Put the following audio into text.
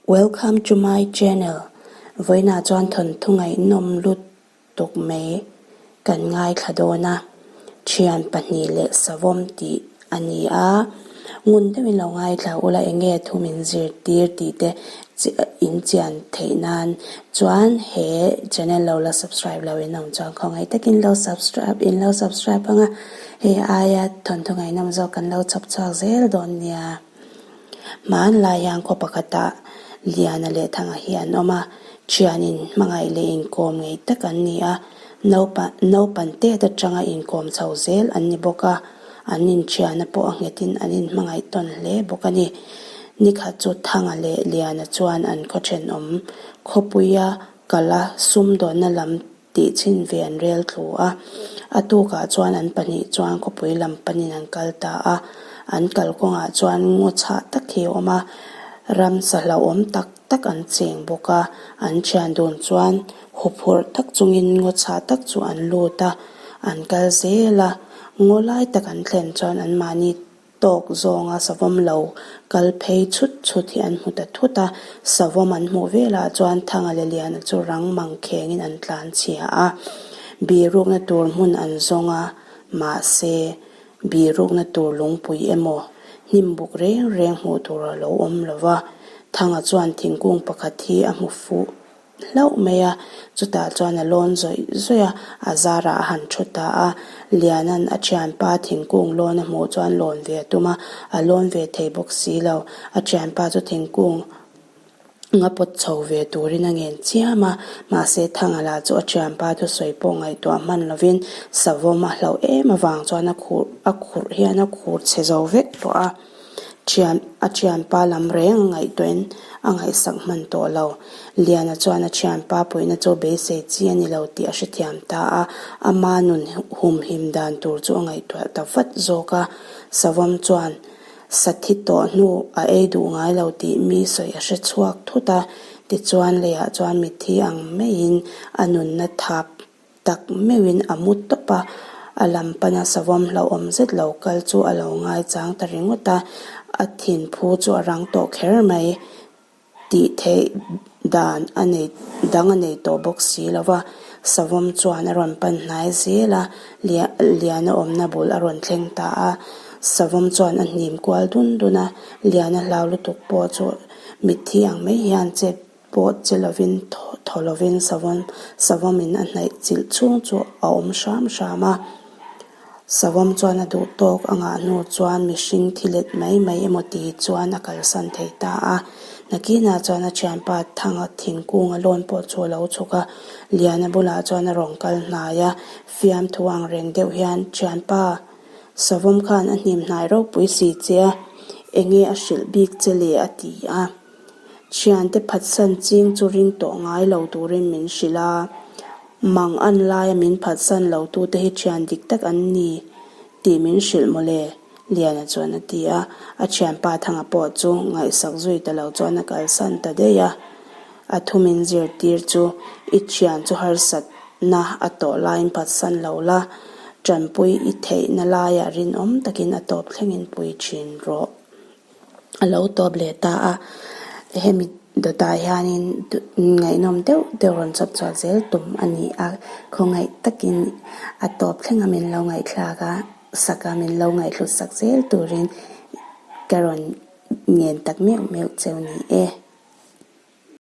Welcome to my channel vawiinah chuan thawnthu ngaihnawm lutuk mai kan ngaithla dawn a, thian pahnih leh savawm tih a ni a, ngun deuhin lo ngaithla ula eng nge thu min zirtir tih te in chian theih nan chuan he channel lo la subscribe lo in awm chuan khawngaih takin lo subscribe in lo subscribe ang a, hei aia thawnthu ngaihnawm zawk kan lo chhawp chhuak zel dawn nia. Hmanlai hian khaw pakhatah Liana leh Thanga hi an awm a, thianin hmangaih leh inkawm ngei tak an ni a, naupan tet atanga inkawm chho zel an ni bawk a, an inthiana pawh a nghetin an inhmangaih tawn hle bawk a ni. Nikhat chu Thanga leh Liana chuan an khaw thenawm khawpuia kal a sumdawnna lam tih chhin ve an rel thlu a. A tukah chuan an pahnih chuan khawpui lam panin an kal ta a. An kalkawngah chuan ngaw chhah tak hi a awm a, ramsa hlauhawm tak tak an cheng bawk a. An thian dun chuan huphurh tak chungin ngaw chhah tak chu an lut a, an kal zel a. Ngaw lai tak an thlen chuan anmahni Tawk zawnga savawm lo kal phei chhut chhut hi an hmu ta thut a, savawm an hmuh velah chuan Thanga leh Liana chu rang mang khengin an tlan chhia a, birukna tur hmun an zawng a, mahse, birukna tur lungpui emaw hnim buk reng reng hmuh tur a lo awm lo va, Thanga chuan thingkung pakhat hi a hmu fuh. Hlauh mai a, chutah chuan a lawn zawih zawih a, a zarah a han thu ta a. Liana'n a thianpa thingkung lawn a hmuh chuan lawn ve a tum a, a lawn ve thei bawk si lo. A thianpa chu thingkung nga pawt chho ve turin a ngen chiam a, mahse Thanga lah chu a thianpa thusawi pawh ngaihtuah hman lovin savawm a hlauh em avang chuan a khurh a khurh hian a khur chhe zo vek tawh a. Thian, a thianpa lam reng a ngaihtuahin a ngaihsak hman tawh lo. Liana chuan a thianpa puihna chu beisei chi a ni lo tih a hrethiam ta a, ama nun humhim dan tur chu a ngaihtuah ta vat zawk a. Savawm chuan sathi tawh hnu a ei duh ngai lo tih mi sawi a hre chhuak thut a, tichuan leiah chuan mitthi ang maiin a nunna thap Tak meuhin a mu tawp a, a lam pana savawm hlauhawm zet lo kal chu a lo ngaichang ta ringawt a, a thinphu chu a rang tawh kher mai tih theih dan a nei dang a nei tawh bawk si lo va, savawm chuan a rawn pan hnai zel a, Liana awmna bul a rawn thleng ta a, savawm chuan a hnim kual dun dun a, Liana hlau lutuk pawh chu mitthi ang mai hian chet Pawh che lovin thaw lovin savawm savawmin a hnaih chilh chhung chu a awm hram hram a. Savawm chuan a duh tawk a ngah hnu chuan mihring thi let mai mai emaw ti chuan a kalsan thei ta a. Nakinah chuan a thianpa Thanga thingkung a lawn pawh chu a lo chhuk a, Liana bulah chuan a rawn kal hnai a, fiamthu ang reng deuh hian, Thianpa, savawm khan a hnim hnai ropui si che a, enge a hrilh bik che le a ti a. Thiante phatsan ching chu ring tawh ngai lo turin min hrilh a, mang an laia min phatsan lo tute hi thian dik tak an ni tih min hrilh mawle, Liana chuan a ti a. A thianpa Thanga pawh chu ngaihsak zui ta lo chuan a kalsan ta daih a. A thu min zirtir chu i thian chu harsatna a tawh laiin phatsan lo la, tanpui i theihna laiah rinawm takin a tawp thlengin pui thin rawh. A lo tawp leh ta a, hemi dawtah hianin ngaihnawm deuh deuh rawn chawp chhuah zel tum a ni a, khawngaih takin a tawp thleng a min lo ngaihthlak a, sak a min lo ngaihhlut sak zel turin ka rawn ngen tak meuh meuh cheu ni e.